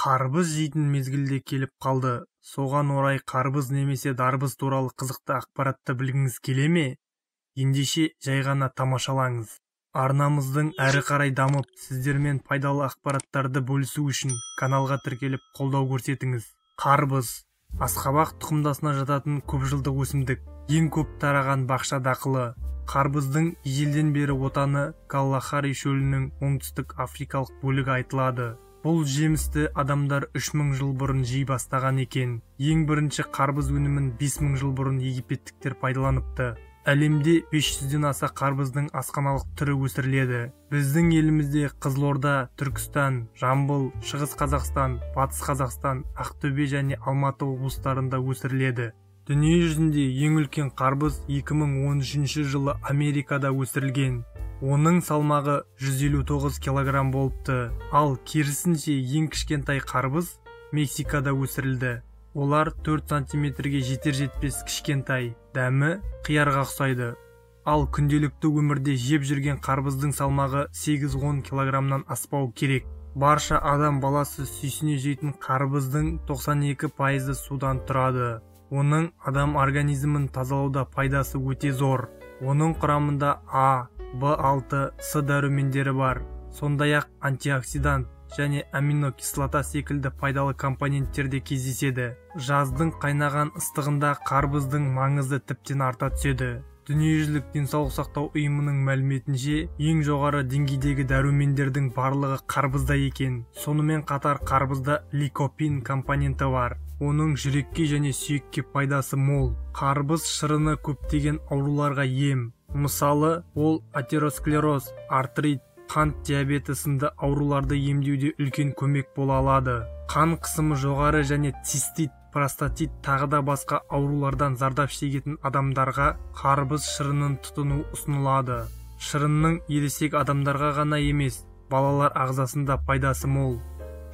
Қарбыз жейтін мезгіл де келіп қалды. Соған орай қарбыз немесе дарбыз туралы қызықты ақпаратты білгіңіз келе ме? Ендеше жай ғана тамашалаңыз. Арнамыздың әрі қарай дамып, сіздермен пайдалы ақпараттарды бөлісу үшін каналға тіркеліп қолдау көрсетіңіз. Қарбыз асқабақ тұқымдасына жататын көпжылдық өсімдік, ең көп тараған бақша дақылы. Қарбыздың ежелден бері отаны Калахари шөлінің оңтүстік африкалық бөлігі айтылады. Бұл жемісті адамдар 3000 жыл бұрын жей бастаған екен. Ең бірінші қарбыз өнімін 5000 жыл бұрын египеттіктер пайдаланыпты. Әлемде 500-ден аса қарбыздың асқаналық түрі өсіріледі. Біздің елімізде Қызылорда, Түркістан, Жамбыл, Шығыс Қазақстан, Батыс Қазақстан, Ақтөбе және Алматы облыстарында өсіріледі. Дүние жүзінде ең үлкен қарбыз 2013 жылы Америкада өсірілген. Оның салмағы 159 килограмм болыпты. Ал керісінше ең кішкентай қарбыз Мексикада өсірілді. Олар 4 сантиметрге жетер-жетпес кішкентай, дәмі қиярға ұқсайды. Ал күнделікті өмірде жеп жүрген қарбыздың салмағы 8-10 килограммнан аспау керек. Барша адам баласы сүйсіне жейтін қарбыздың 92% судан тұрады. Оның адам организмін тазалауда пайдасы өте зор. Оның құрамында А, В6, С дәрумендері бар. Сондай-ақ антиоксидант және аминокислота секілді пайдалы компоненттер де кездеседі. Жаздың қайнаған ыстығында қарбыздың маңызы тіптен арта түседі. Дүниежүзілік денсаулық сақтау ұйымының мәліметінше, ең жоғары деңгейдегі дәрумендердің барлығы қарбызда екен. Сонымен қатар қарбызда ликопин компоненті бар. Оның жүрекке және сүйекке пайдасы мол. Қарбыз шырыны көптеген ауруларға ем. Мысалы, ол атеросклероз, артрит, қант диабеті сынды ауруларды емдеуде үлкен көмек бола алады. Қан қысымы жоғары және цистит, простатит тағы да басқа аурулардан зардап шегетін адамдарға қарбыз шырынын тұтыну ұсынылады. Шырынның ересек адамдарға ғана емес, балалар ағзасында пайдасы мол.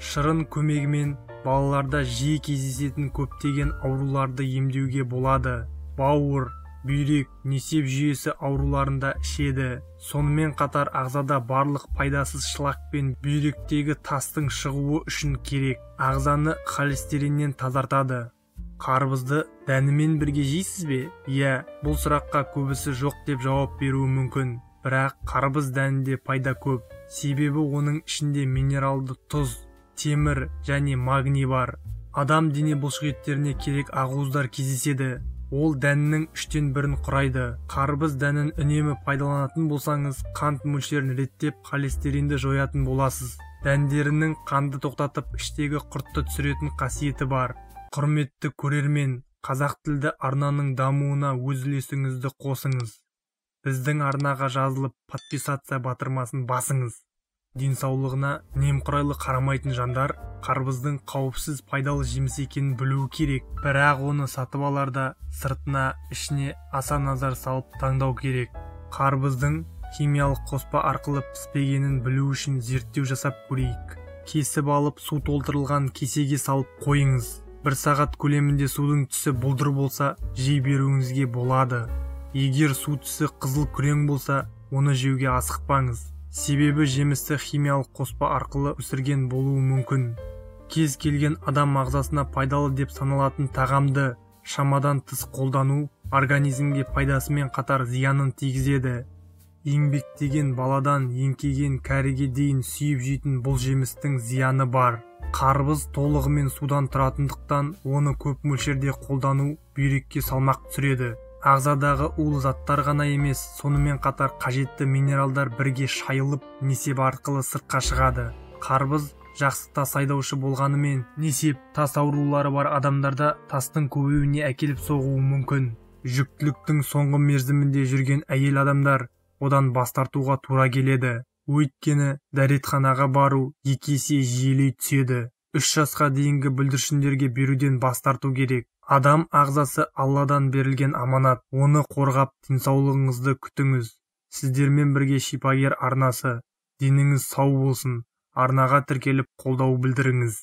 Шырын көмегімен балаларда жиі кездесетін көптеген ауруларды емдеуге болады. Бауыр, бүйрек, несеп жүйесі ауруларында ішеді. Сонымен қатар ағзада барлық пайдасыз шлак пен бүйректегі тастың шығуы үшін керек. Ағзаны холестериннен тазартады. Қарбызды дәнімен бірге жейсіз бе? Иә, бұл сұраққа көбісі жоқ деп жауап беруі мүмкін. Бірақ қарбыз дәнінде пайда көп. Себебі оның ішінде минералды тұз, темір және магний бар. Адам дене бұлшықеттеріне керек ақуыздар кездеседі. Ол дәннің 1/3 құрайды. Қарбыз дәнін үнемі пайдаланатын болсаңыз, қант мөлшерін реттеп, холестеринді жоятын боласыз. Дәндерінің қанды тоқтатып, іштегі құртты түсіретін қасиеті бар. Құрметті көрермен, қазақ тілді арнаның дамуына өз үлесіңізді қосыңыз. Біздің арнаға жазылып, подписаться батырмасын басыңыз. Денсаулығына немқұрайлы қарамайтын жандар қарбыздың қауіпсіз пайдалы жеміс екенін білуі керек. Бірақ оны сатып аларда сыртына, ішіне аса назар салып таңдау керек. Қарбыздың химиялық қоспа арқылы піспегенін білу үшін зерттеу жасап көрейік. Кесіп алып, су толтырылған кесеге салып қойыңыз. 1 сағат көлемінде судың түсі бұлдыр болса, жей беруіңізге болады. Егер су түсі қызыл күрең болса, оны жеуге асықпаңыз. Себебі жемісті химиялық қоспа арқылы өсірген болуы мүмкін. Кез келген адам ағзасына пайдалы деп саналатын тағамды шамадан тыс қолдану организмге пайдасымен қатар зиянын тигізеді. Еңбектеген баладан еңкейген кәріге дейін сүйіп жейтін бұл жемістің зияны бар. Қарбыз толығымен судан тұратындықтан оны көп мөлшерде қолдану бүйрекке салмақ түсіреді. Ағзадағы улы заттар ғана емес, сонымен қатар қажетті минералдар бірге шайылып, несеп арқылы сыртқа шығады. Қарбыз жақсы тас айдаушы болғанымен, несеп тас аурулары бар адамдарда тастың көбеюіне әкеліп соғуы мүмкін. Жүктіліктің соңғы мерзімінде жүрген әйел адамдар одан бас тартуға тура келеді. Өйткені дәретханаға бару 2 есе жиілей түседі. 3 жасқа дейінгі бүлдіршіндерге беруден бас тарту керек. Адам ағзасы Алладан берілген аманат. Оны қорғап, денсаулығыңызды күтіңіз. Сіздермен бірге Шипагер арнасы. Деніңіз сау болсын. Арнаға тіркеліп қолдау білдіріңіз.